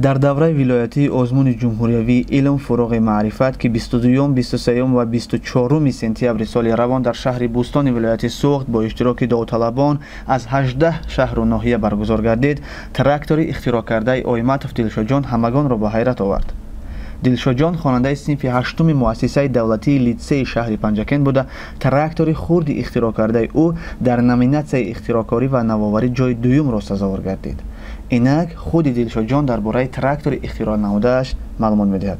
Дар давраи вилоятии озмуни ҷумҳуриявии «Илм — фурӯғи маърифат», ки 22, 23 ва 24 сентябри соли равон дар шаҳри Бӯстони вилояти Суғд бо иштироки довталабон аз 18 шаҳру ноҳия баргузор гардид, трактори ихтироъкардаи Ойматов Дилшодҷон ҳамагонро ба ҳайрат овард. Дилшодҷон хонандаи синфи ҳаштуми муассисаи давлатии литсеи шаҳри Панҷакент буда, трактори хурди ихтироъкардаи ӯ дар номинатсияи ихтироъкорӣ ва навоварӣ ҷои дуюмро сазовор гардид. Инак худи Дилшодҷон дар бораи трактори ихтироъ намудааш маълумот медиҳад.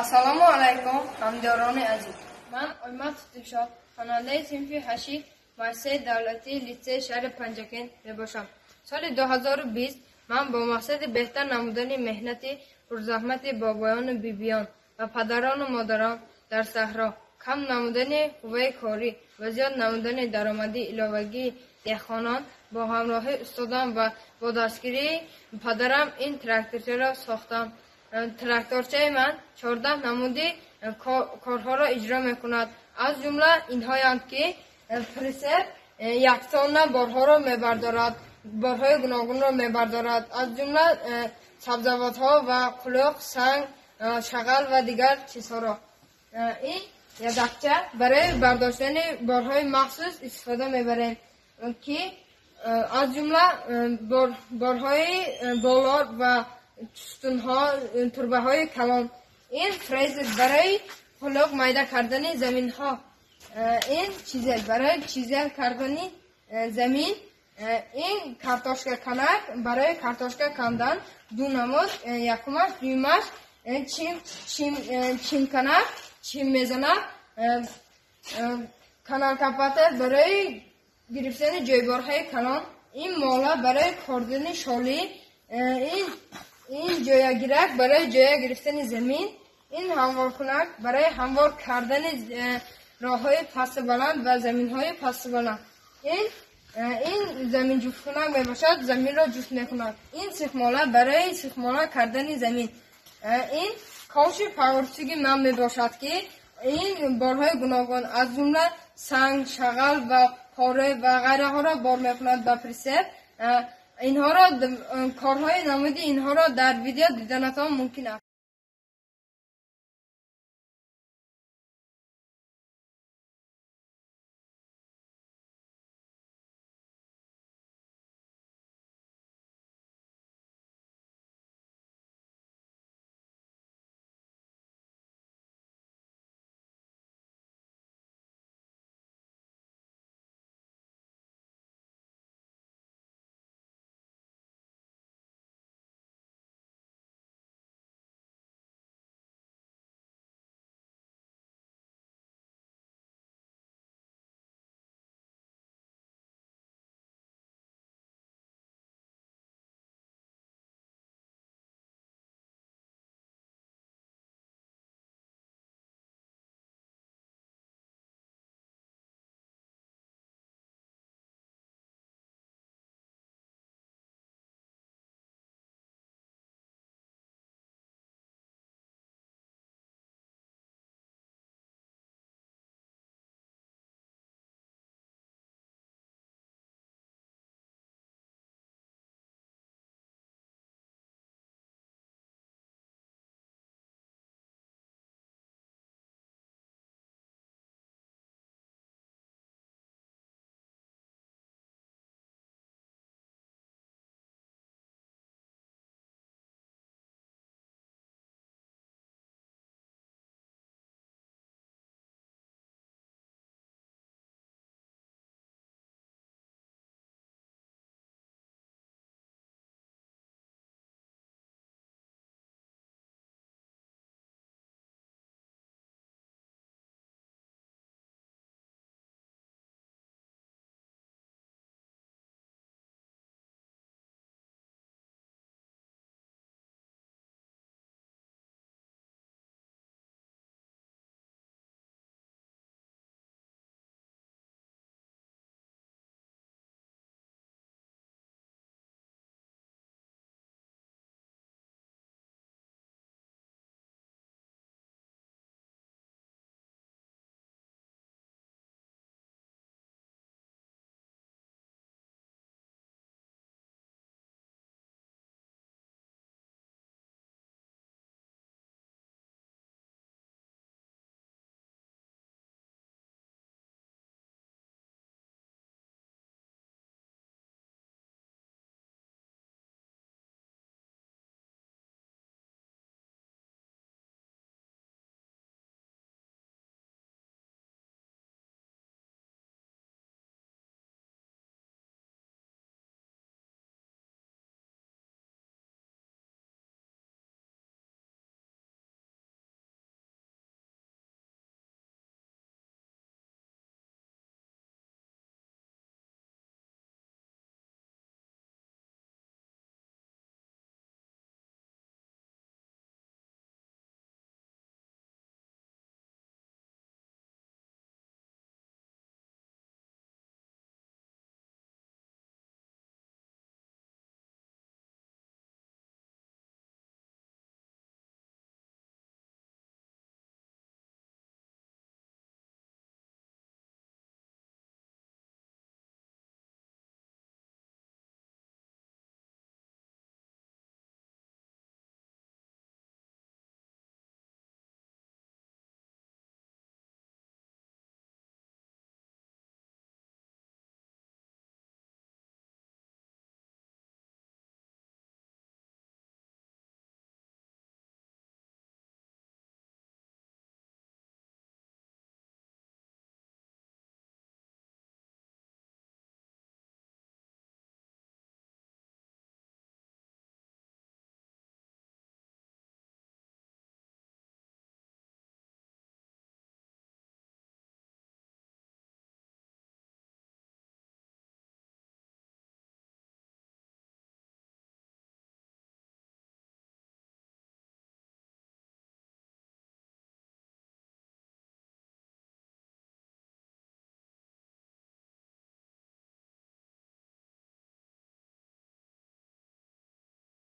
Ассалому алайкум, ҳамдиёрони азиз! Ман Ойматов Дилшод, хонандаи синфи ҳашти муассисаи давлатии литсеи шаҳри Панҷакент мебошам. Соли 2020 ман бо мақсади беҳтар намудани меҳнати пурзаҳмати бобоёну бибиён ва падарону модарон дар саҳро, кам намудани қувваи корӣ ва зиёд намудани даромади иловагии деҳқонон, бо ҳамроҳии устодам ва бо дастгирии падарам ин тракторчаро сохтам. Тракторчаи ман 14 намуди корҳоро иҷро мекунад. Аз ҷумла инҳоянд, ки прицеп 1 тонна борҳоро мебардорад, борҳои гуногунро мебардорад, аз ҷумла сабзавотҳо ва қулуқ, санг, шағал ва дигар чизҳоро. Ин ядакча барои бардоштани борҳои махсус истифода мебарем, ки аз ҷумла борҳои болор ва сутунҳо, турбаҳои калон. Ин фрезер барои қулуқ майда кардани заминҳо, ин чизел барои чизел кардани замин, ин картошкаканак барои картошка кандан, ду намуд, якумаш, дуюмаш, чимканак, чим мезанад, каналкопатор барои гирифтани ҷойборҳои калон, ин мола барои кордани шолӣ, ин ҷоягирак барои ҷоя гирифтани замин, ин ҳамворкунак барои ҳамвор кардани роҳҳои пасту баланд ва заминҳои пасту баланд, ин заминҷуфткунак мебошад, заминро ҷуфт мекунад, ин сихмола барои сихмола кардани замин, ин ковши павртуги ман мебошад, ки ин борҳои гуногун, аз ҷумла санг, шағал ва пора ва ғайраҳоро бор мекунад ба прицеп. Инҳоро, корҳои намуди инҳоро дар видео диданатон мумкин аст.